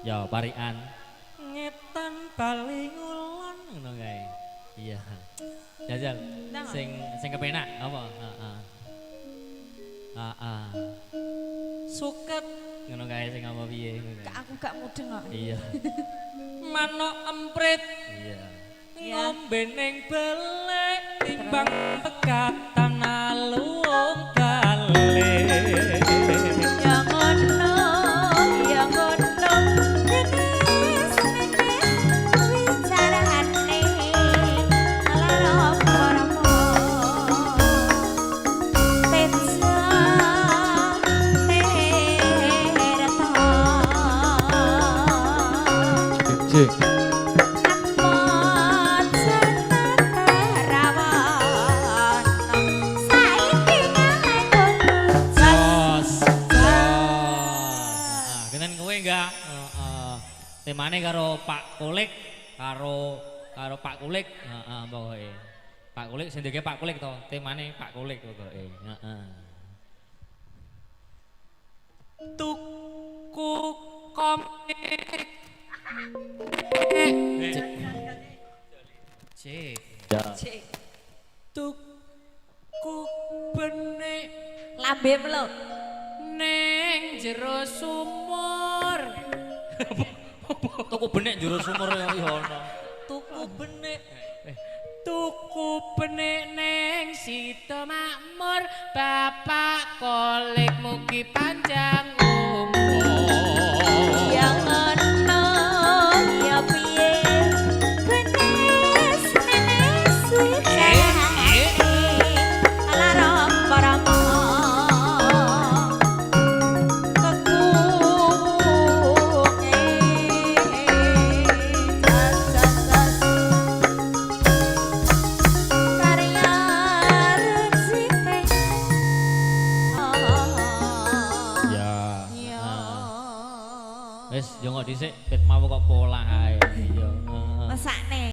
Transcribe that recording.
Ya parikan. Ngetan bali ngulon ngono kae. Iya. Jajal sing sing kepenak apa? Heeh. Heeh. Suket ngono kae sing apa piye ngono kae. Aku gak mudeng kok. Iya. Manuk emprit. Iya. Ngombe ning belek timbang pegatan alung balik. Ya ngono, ya ngono. Jenis wicarane lara para teja terta. Cek. Temane karo Pak Kulik, karo karo Pak Kulik, heeh pokoke. Pak Kulik sing ndeke Pak Kulik to, temane Pak Kulik pokoke, heeh. Tuku komik. Cek. Cek. Tuku benik Lambe melo. Ning jero sumur. Tuku benik jero sumur ya ono. Tuku benik. Tuku benik ning Sida Makmur, Bapak Kolik mugi panjang umur. Ya ngono, ya piye? Genes nenes wicarane lara para kekunge jas karya rezeki. Ya. Ya. Wis jongok dhisik ket mau kok polah ae. Iya. Mesakne.